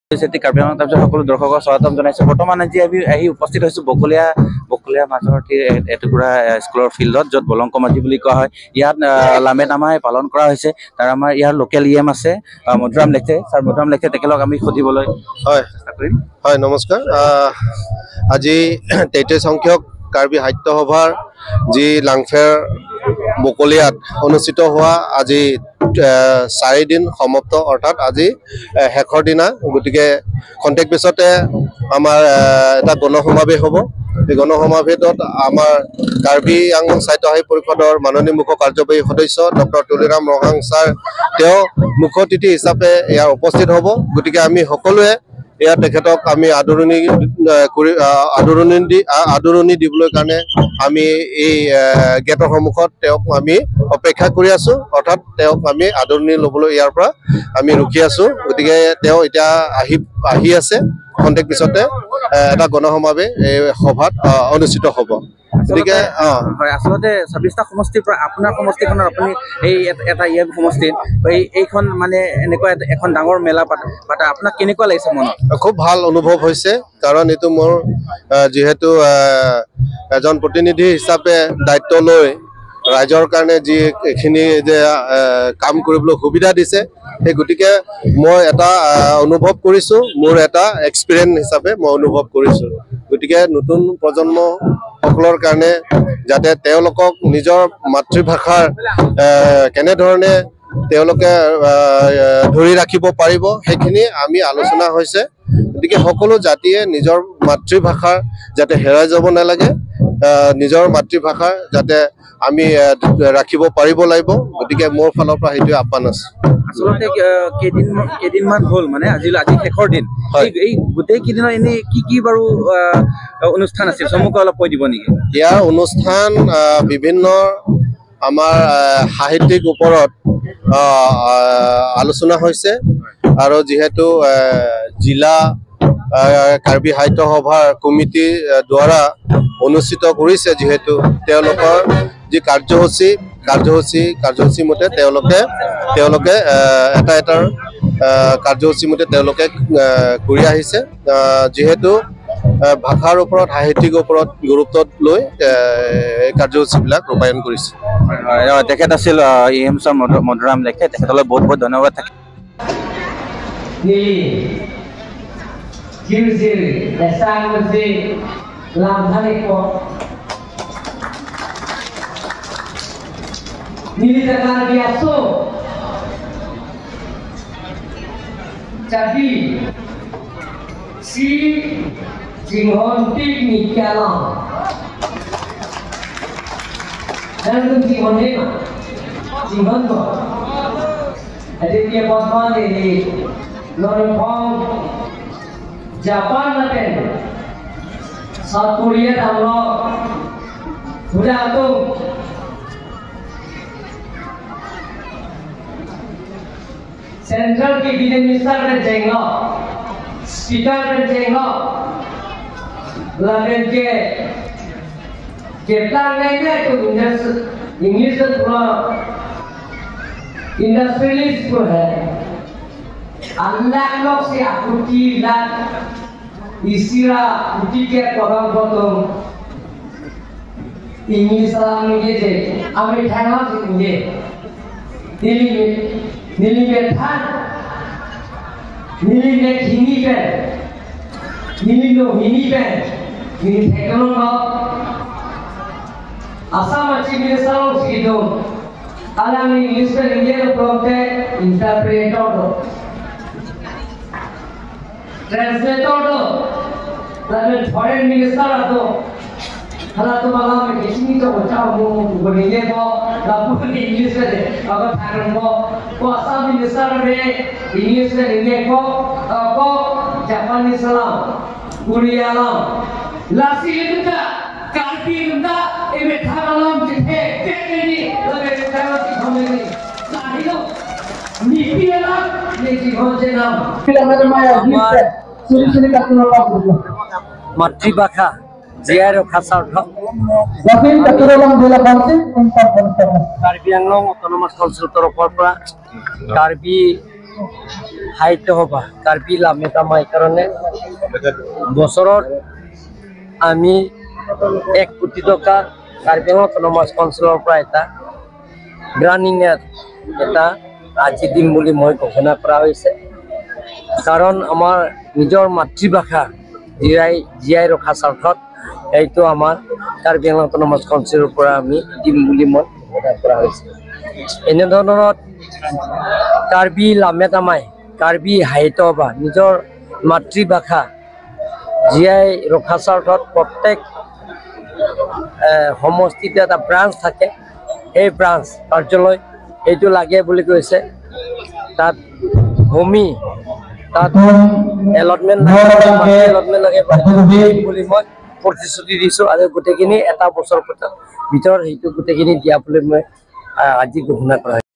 চেত্ৰী, কাৰ্বি আংলং তাৰপিছত সকলো দৰ্শকক স্বাগতম জনাইছো। বৰ্তমান আজি আমি আহি উপস্থিত হৈছো বকলীয়া মাজৰ এটুকুৰা স্কুলৰ ফিল্ডত, য'ত বলংক মাজি বুলি কোৱা হয়। ইয়াত লামে তামাই পালন কৰা হৈছে। তাৰ আমাৰ ইয়াৰ লোকেল ই এম আছে মধুৰাম লেখে ছাৰ। মধুৰাম লেখে, তেখেতক আমি সুধিবলৈ চেষ্টা কৰিম। হয়, নমস্কাৰ। আজি 33 সংখ্যক কাৰ্বি সাহিত্য সভাৰ যি লাংফেৰ বকলীয়াত অনুষ্ঠিত হোৱা আজি 4 দিন সমাপ্ত, অৰ্থাৎ আজি শেষৰ দিনা। গতিকে খন্তেক পিছতে আমাৰ এটা গণসমাৱেশ হ'ব। এই গণসমাৱেশত আমাৰ কাৰ্বি আংলং স্বায়ত্তশাসী পৰিষদৰ মাননীয় মুখ্য কাৰ্যবাহী সদস্য ডক্টৰ তুলিৰাম ৰংহাং ছাৰ, তেওঁ মুখ্য অতিথি হিচাপে ইয়াৰ উপস্থিত হ'ব। গতিকে আমি সকলোৱে ইয়াত তেখেতক আমি আদৰণি কৰি আদৰণি দিবলৈ কাৰণে আমি এই গেটৰ সন্মুখত তেওঁক আমি অপেক্ষা কৰি আছো। অৰ্থাৎ তেওঁক আমি আদৰণি ল'বলৈ ইয়াৰ পৰা আমি ৰখি আছো। গতিকে তেওঁ এতিয়া আহি আহি আছে। খন্তেক পিছতে এটা গণসমাৱেশ এই সভাত অনুষ্ঠিত হ'ব। গতিকে হয়, আচলতে 26টা সমষ্টিৰ পৰা আপোনাৰ সমষ্টিখনত আপুনি এই এটা ই এম সমষ্টিত এইখন মানে এনেকুৱা এখন ডাঙৰ মেলা পাতা আপোনাক কেনেকুৱা লাগিছে মনত? খুব ভাল অনুভৱ হৈছে, কাৰণ এইটো মোৰ যিহেতু এজন প্ৰতিনিধি হিচাপে দায়িত্ব লৈ ৰাইজৰ কাৰণে যি এইখিনি যে কাম কৰিবলৈ সুবিধা দিছে, সেই গতিকে মই এটা অনুভৱ কৰিছোঁ, মোৰ এটা এক্সপিৰিয়েঞ্চ হিচাপে মই অনুভৱ কৰিছোঁ। গতিকে নতুন প্ৰজন্মসকলৰ কাৰণে যাতে তেওঁলোকক নিজৰ মাতৃভাষাৰ কেনেধৰণে তেওঁলোকে ধৰি ৰাখিব পাৰিব, সেইখিনি আমি আলোচনা হৈছে। গতিকে সকলো জাতিয়ে নিজৰ মাতৃভাষাৰ যাতে হেৰাই যাব নালাগে, নিজৰ মাতৃভাষাৰ যাতে আমি ৰাখিব পাৰিব লাগিব। গতিকে মোৰ ফালৰ পৰা সেইটোৱে আহ্বান আছে। আচলতে কেইদিনমান হ'ল, মানে আজি শেষৰ দিন। এই গোটেই কেইদিনৰ এনেই কি কি বাৰু অনুষ্ঠান আছিল, চমুকৈ অলপ কৈ দিব নেকি? ইয়াৰ অনুষ্ঠান বিভিন্ন আমাৰ সাহিত্যিক ওপৰত আলোচনা হৈছে আৰু যিহেতু জিলা কাৰ্বি সাহিত্য সভাৰ কমিটিৰ দ্বাৰা অনুষ্ঠিত কৰিছে, যিহেতু তেওঁলোকৰ যি কাৰ্যসূচী মতে তেওঁলোকে এটা এটাৰ কাৰ্যসূচী মতে তেওঁলোকে কৰি আহিছে। যিহেতু ভাষাৰ ওপৰত, সাহিত্যিক ওপৰত গুৰুত্ব লৈ এই কাৰ্যসূচীবিলাক ৰূপায়ণ কৰিছে। হয়, তেখেত আছিল ই এম ছাৰ মধুৰাম লেখে। তেখেতলৈ বহুত বহুত ধন্যবাদ থাকিল। Ni Kirjir Esang si Lamthani ko Nili Zakar Biaso Jadi si Jinghon Tik Nikalang Dan Jinghon ni Jinghon ko এতিয়া বৰ্তমান এই লৰফং Japan natin South Korea tamlo sudah tuh Central Cabinet Minister dan jenglo Speaker dan jenglo lain ke ke plan lainnya itu English थोड़ा industrialist को है আল্লাহ লোক সে akuti lakh ইসিরা উটিকে প্রথম প্রথম ইংলিশ সালাম নিয়ে আমি ঠেঙা নিয়ে নীলিমে নীলিমে থান নীলিমে হিনি পেন নীলিনো হিনি পেন নীলি ঠেকানো ন আসাম চিফ মিনিস্টার শিখিত আলামি ইংলিশ ইন্ডিয়ান প্রম্পটে ইন্টারপ্রেটর ট্রান্সলেটর তাহলে ফরেন মিনিস্টার তো হালা তো মালা মে কিসি তো বচাও মু বলিয়ে কো লাপু ইংলিশ রে আগর থাকন কো কো আসাম মিনিস্টার রে ইংলিশ রে ইন্ডিয়া কো কো জাপানিজ সালাম কোরিয়া লাম লাসি ইন্দা কার্পি ইন্দা এবে থাকালাম জিতে টেকেনি লগে থাকাতি খমেনি লাহিলো নিপিয়ালা নে জীবন যে নাম আমাৰ মাতৃভাষা জীয়াই ৰখা স্বাৰ্থত কাৰ্বি আংলং অট'নমাছ কাউন্সিলৰ তৰফৰ পৰা কাৰ্বি সাহিত্য সভা কাৰ্বি লামেতামাই কাৰণে বছৰত আমি 1 কোটি টকা কাৰ্বি আংলং অট'নমাছ কাউন্সিলৰ পৰা এটা গ্ৰাণ্ট এটা আজি দিম বুলি মই ঘোষণা কৰা হৈছে। কাৰণ আমাৰ নিজৰ মাতৃভাষা জীয়াই ৰখা স্বাৰ্থত এইটো আমাৰ কাৰ্বি আংলং অট'নমাছ কাউন্সিলৰ পৰা আমি দিম বুলি মই ঘোষণা কৰা হৈছে। এনেধৰণত কাৰ্বি লামেতামাই কাৰ্বি সাহিত্য সভা নিজৰ মাতৃভাষা জীয়াই ৰখা স্বাৰ্থত প্ৰত্যেক সমষ্টিতে এটা ব্ৰাঞ্চ থাকে, সেই ব্ৰাঞ্চ কাৰ্যালয় সেইটো লাগে বুলি কৈছে। তাত ভূমি তাত এলটমেণ্ট লাগে বুলি মই প্ৰতিশ্ৰুতি দিছোঁ আৰু গোটেইখিনি এটা বছৰৰ ভিতৰত সেইটো গোটেইখিনি দিয়া বুলি মই আজি ঘোষণা কৰা হৈছে।